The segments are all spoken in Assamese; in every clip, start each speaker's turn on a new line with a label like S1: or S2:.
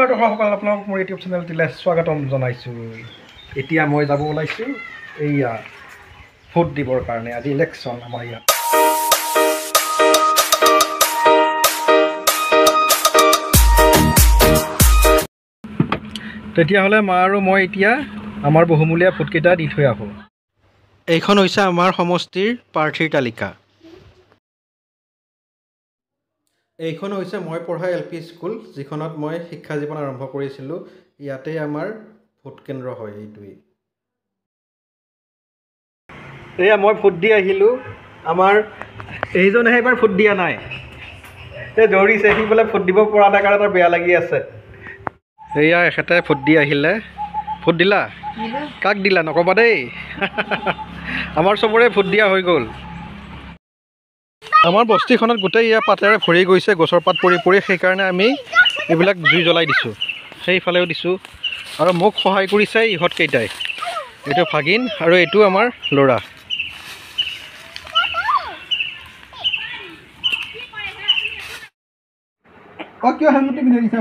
S1: নমস্কাৰ দৰ্শকসকল, আপোনালোক মোৰ ইউটিউব চেনেলটিলৈ স্বাগতম জনাইছোঁ। এতিয়া মই যাব ওলাইছোঁ এইয়া ভোট দিবৰ কাৰণে। আজি ইলেকশ্যন আমাৰ ইয়াত। তেতিয়াহ'লে মা আৰু মই এতিয়া আমাৰ বহুমূলীয়া ভোটকেইটা দি থৈ আহোঁ। এইখন হৈছে আমাৰ সমষ্টিৰ প্ৰাৰ্থীৰ তালিকা। এইখন হৈছে মই পঢ়া এল পি স্কুল, যিখনত মই শিক্ষা জীৱন আৰম্ভ কৰিছিলোঁ। ইয়াতেই আমাৰ ভোট কেন্দ্ৰ হয় এইটোৱেই। এয়া মই ভোট দি আহিলোঁ। আমাৰ এইজনেহে এইবাৰ ভোট দিয়া নাই, এই দৌৰিছে, সি বোলে ভোট দিব পৰা নাই কাৰণে তাৰ বেয়া লাগি আছে। এয়া এখেতে ভোট দি আহিলে। ভোট দিলা? কাক দিলা নক'বা দেই। আমাৰ চবৰে ভোট দিয়া হৈ গ'ল। আমাৰ বস্তিখনত গোটেই ইয়াৰ পাতেৰে ভৰি গৈছে, গছৰ পাত পৰি পৰি, সেইকাৰণে আমি এইবিলাক জুই জ্বলাই দিছোঁ, সেইফালেও দিছোঁ। আৰু মোক সহায় কৰিছে ইহঁতকেইটাই। এইটো ভাগিন আৰু এইটো আমাৰ ল'ৰা। অ, কিয় হেলমেটটো পিন্ধি দিছা?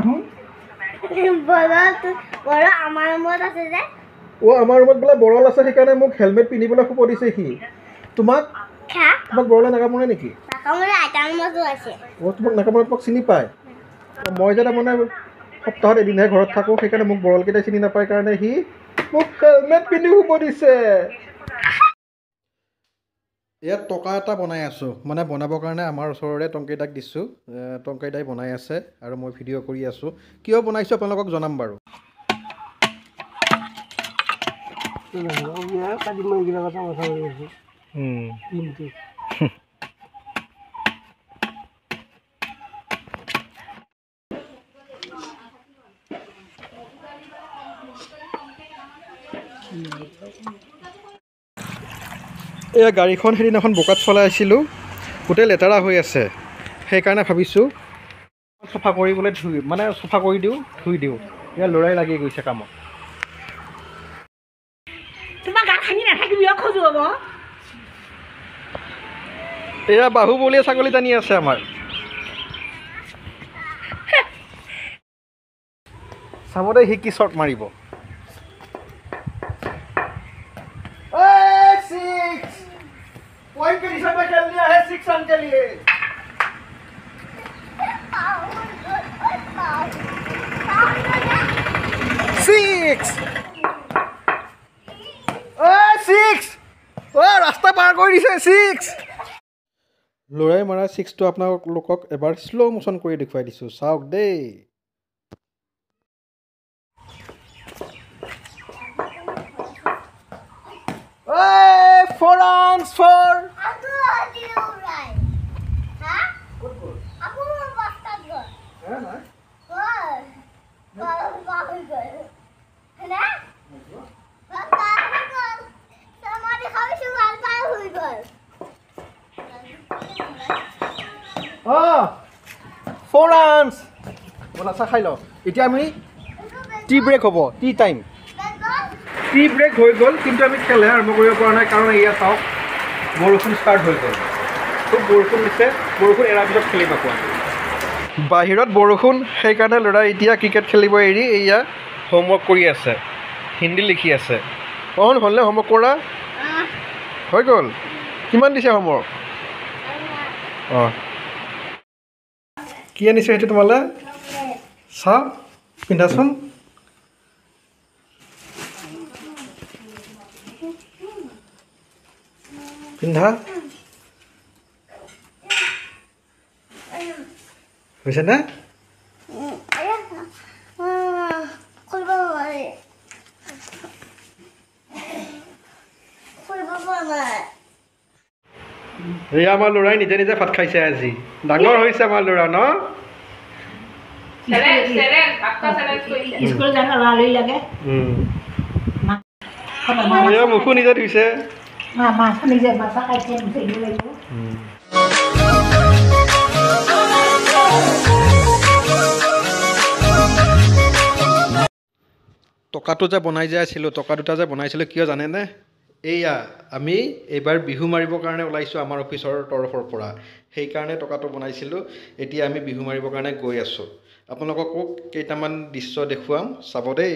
S1: অ, আমাৰ ৰুমত বোলে বৰল আছে, সেইকাৰণে মোক হেলমেট পিন্ধিবলৈ শুব দিছে সি। তোমাক তোমাক বৰলে নাকামোৰে নেকি? অ, তোমাক নাকামোৰে, তোমাক চিনি পায়। মই যে তাৰমানে সপ্তাহত এদিনহে ঘৰত থাকোঁ, সেইকাৰণে মোক বৰলকেইটাই চিনি নাপায় কাৰণে সি মোক হেলমেট পিন্ধি শুব দিছে। ইয়াত টকা এটা বনাই আছোঁ, মানে বনাবৰ কাৰণে আমাৰ ওচৰৰে টংকেইদাক দিছোঁ। টংকেইদাই বনাই আছে আৰু মই ভিডিঅ' কৰি আছোঁ। কিয় বনাইছোঁ আপোনালোকক জনাম বাৰু। এয়া গাড়ীখন সেইদিনাখন বোকাত চলাই আছিলোঁ, গোটেই লেতেৰা হৈ আছে, সেইকাৰণে ভাবিছোঁ চফা কৰিবলৈ ধুই, মানে চফা কৰি দিওঁ, ধুই দিওঁ। এয়া ল'ৰাই লাগি গৈছে কামত। এয়া বাহুবলীয়ে ছাগলী টানি আছে আমাৰ। চাব দেই সি কি শ্বৰ্ট মাৰিব। पॉइंट के दिशा में खेल लिया है 6 रन के लिए। सिक्स सिक्स ৰাস্তা পাৰ কৰি দিছে 6। ল'ৰাই মাৰা 6টো আপোনালোকক এবাৰ শ্ল' মোচন কৰি দেখুৱাই দিছোঁ, চাওক দেই। Four runs, four. Four runs. ব'লা চাহ খাই লওঁ। এতিয়া আমি টি ব্ৰেক হ'ব, টি টাইম। টি ব্ৰেক হৈ গ'ল, কিন্তু আমি খেলহে আৰম্ভ কৰিব পৰা নাই, কাৰণ এয়া চাওক বৰষুণ ষ্টাৰ্ট হৈ গ'ল। খুব বৰষুণ দিছে, বৰষুণ এৰাৰ পিছত খেলিম আকৌ। বাহিৰত বৰষুণ, সেইকাৰণে ল'ৰাই এতিয়া ক্ৰিকেট খেলিব এৰি এয়া হোমৱৰ্ক কৰি আছে, হিন্দী লিখি আছে। অঁ, হ'লনে হোমৱৰ্ক কৰা? হৈ গ'ল। কিমান দিছে হোমৱৰ্ক? অঁ, কি আনিছে সেইটো তোমালৈ? চাওঁ, পিন্ধাচোন। পিন্ধা হৈছেনে? এয়া আমাৰ ল'ৰাই নিজে নিজে ভাত খাইছে আজি। ডাঙৰ হৈছে আমাৰ ল'ৰা ন? মুখো নিজে ধুইছে। টকাটো যে বনাই যে আছিলোঁ, টকা দুটা যে বনাইছিলোঁ, কিয় জানেনে? এয়া আমি এইবাৰ বিহু মাৰিবৰ কাৰণে ওলাইছোঁ আমাৰ অফিচৰ তৰফৰ পৰা, সেইকাৰণে টকাটো বনাইছিলোঁ। এতিয়া আমি বিহু মাৰিবৰ কাৰণে গৈ আছোঁ। আপোনালোককো কেইটামান দৃশ্য দেখুৱাম, চাব দেই।